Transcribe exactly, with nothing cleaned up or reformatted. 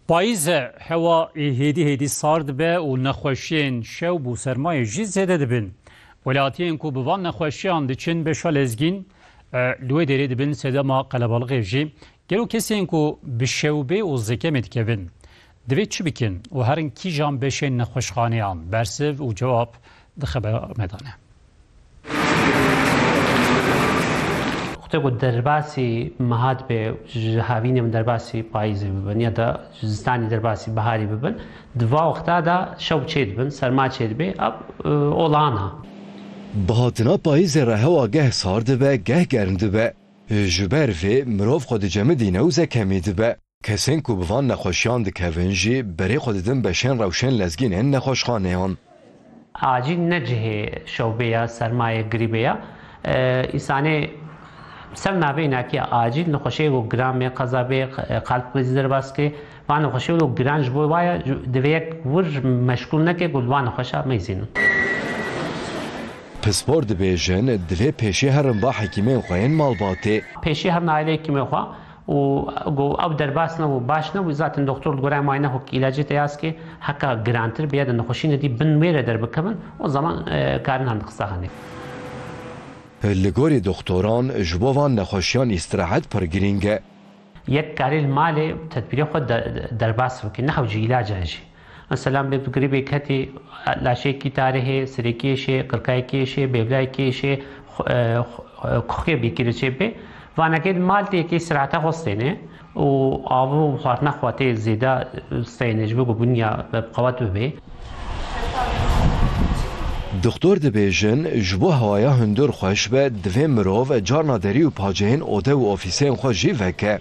Payîz e, hewa ê hêdî hêdî sar dibe û nexweşiyên şewb û sermayê jî zêde dibin. Welatiyên ku bi van nexweşiyan diçin beşa lezgîn, e, li wê derê dibin sedema qelebalixê jî. Gelo kesên ku bi şewbê û zikemê dikevin, divê çi bikin û herin kîjan beşên nexweşxaneyan? Bersiv û cewab di xebera me de ne. Wextê ku derbasî mehat be, ji havînê min derbasî payîzê bibin ya da ji zistanî derbasî biharî bibin, di va wexta de şew çêdibin, serma çêdibe, ev, e, olana. Bi hatina payîzê re hewa geh sar dibe, geh germ dibe. Ji ber vê mirov xwe dicemidîne û zekemî dibe. Kesên ku bi van nexweşiyan dikevin jî berê xwe didin beşên rewşên lezgînên nexweşxaneyan. Acîl ne cihê şewbê ya, sermayê grîbê ya. E, însanê ser navê înakiya acîl nexweşiyê ku giran bê, qeza bê, e, qalb krizî derbas ke, van nexweşiyê ku giran ji bo waya divê yek wir meşgûl neke ku li van nexweşa meyzînin. Pispor dibêjin, divê pêşî herin ba hekîmên xwe yên malbatê. Pêşî herin ailê hekîmê xwe û ku ew derbas nebû, baş nebû, zaten doktor li gorî muayene xwe îlacê te yaz ke, heka girantir bê ya da nexweşînê dî bin wê re derbikevin, o zaman, e, karin herin qisa hene. Li gorî doktoran, ji bo van nexweşiyan îstirahet pir girîng e. Yek karê li malê tedbîrê xwe de, de, derbas bike, ne hewcî îlac hejî. Mesela lê tu grîbê ketî, laşeyekî tarê hê, sirekiyê şê, qirkayekiyê şê, bêvlayekiyê şê, xu-, e, xu-, e, kuxkê bîkirî çê bê. Vanekê di mal tê yekê sirata xwe stêne û av û xwatina xwe tê zêde stêne ji bo ku bûnya bi qewet bibe. Doktor dibêjin, ji bo hewaya hundir xweş be, divê mirov carna derî û paceyên ode û ofîsên xwe jî veke.